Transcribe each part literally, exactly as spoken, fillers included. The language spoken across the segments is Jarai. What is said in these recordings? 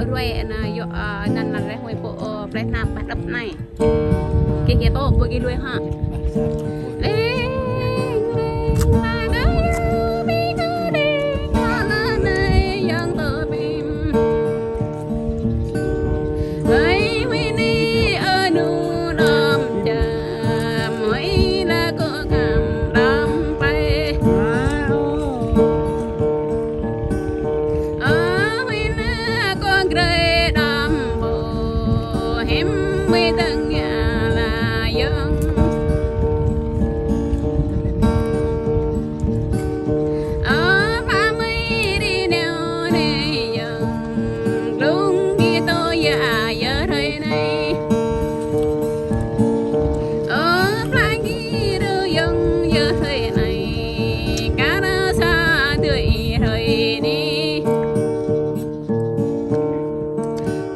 Ruai anai yua, ơ, anăn anăn reh huai pô, ơ, plei hnam ƀah đăp anai. Kơ kơ tŏ pô kơ lui hă. Leng leng mă kơ yua ƀing gơ̆ leng kơ lŏn anai Yang tŏ pim. Ơi huĭ ni ơ nu đom čăm, huĭ la kơ kăm đom plei. Ơ huĭ na kơ grơi đom pô, hiư̆m huĭ tơngia la Yang. Ơ pă mơi ri neo ne Yang, glung gih tŏ yua yơh hrơi anai. Ơ pla gih rơyong yơh hrơi anai, kar sa dưi hrơi ni.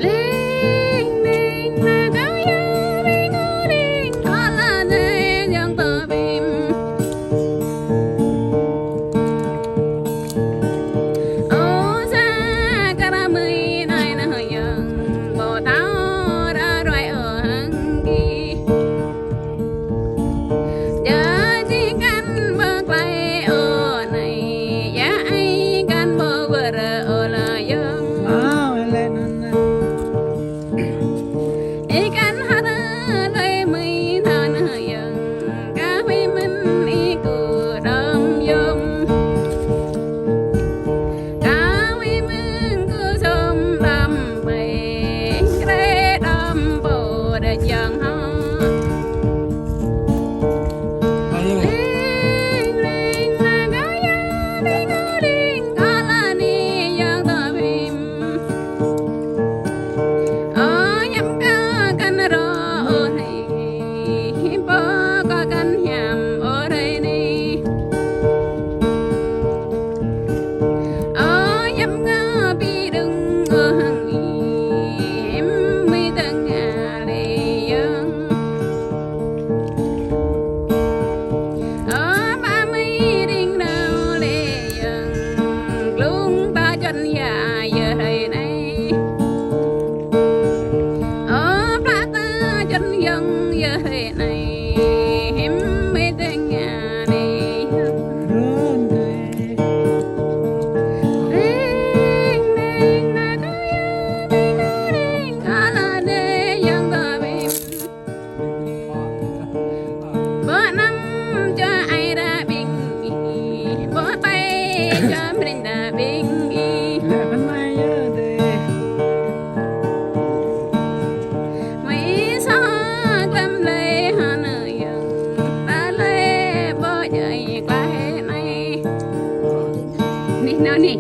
Leng leng mă kơ yua ƀing gơ̆ leng kơ lŏn anai Yang tŏ pim. Ơ sa kar mơi anai nao Yang, ƀu thâo ră ruai ôh hăng gih. Djơ̆ djơ̆ kăn ƀu klai ôh anai, djơ̆ ai kăn ƀu wơr ôh la Yang. Ih kăn hơdơr lơi mơi nao nao Yang, kah huĭ mơ̆n ih kơ đom yôm. Kah huĭ mơ̆n kơ sum đom plei, grơi đom pô đa Yang hă. Leng leng mă kơ yua ƀing gơ̆ leng kơ lŏn anai Yang tŏ pim. Ơ hiam kơ kăn rŏ ôh anai, hiư̆m pă kơ kăn hiam ôh hrơi ni. Ơ hiam ngă ƀu đing ôh hăng ih, hiư̆m huĭ tơngia lĕ Yang. Ơ pă mơi ring nao lĕ Yang, glung ta čuăn yua yơh hrơi anai. Ơ pla ta čuăn Yang yơh hrơi anai, hiư̆m huĭ tơngia lĕ Yang. Leng leng mă kơ yua ƀing gơ̆ leng kơ lŏn anai Yang tŏ pim. Ƀu năm čuă ai ră ƀing ih, ƀu tơi čuă mrin ră ƀing ih. Mơi sa glăm lơi hơnơ̆ng Yang, ta lơi ƀu djai klai anai. Nih nao nih.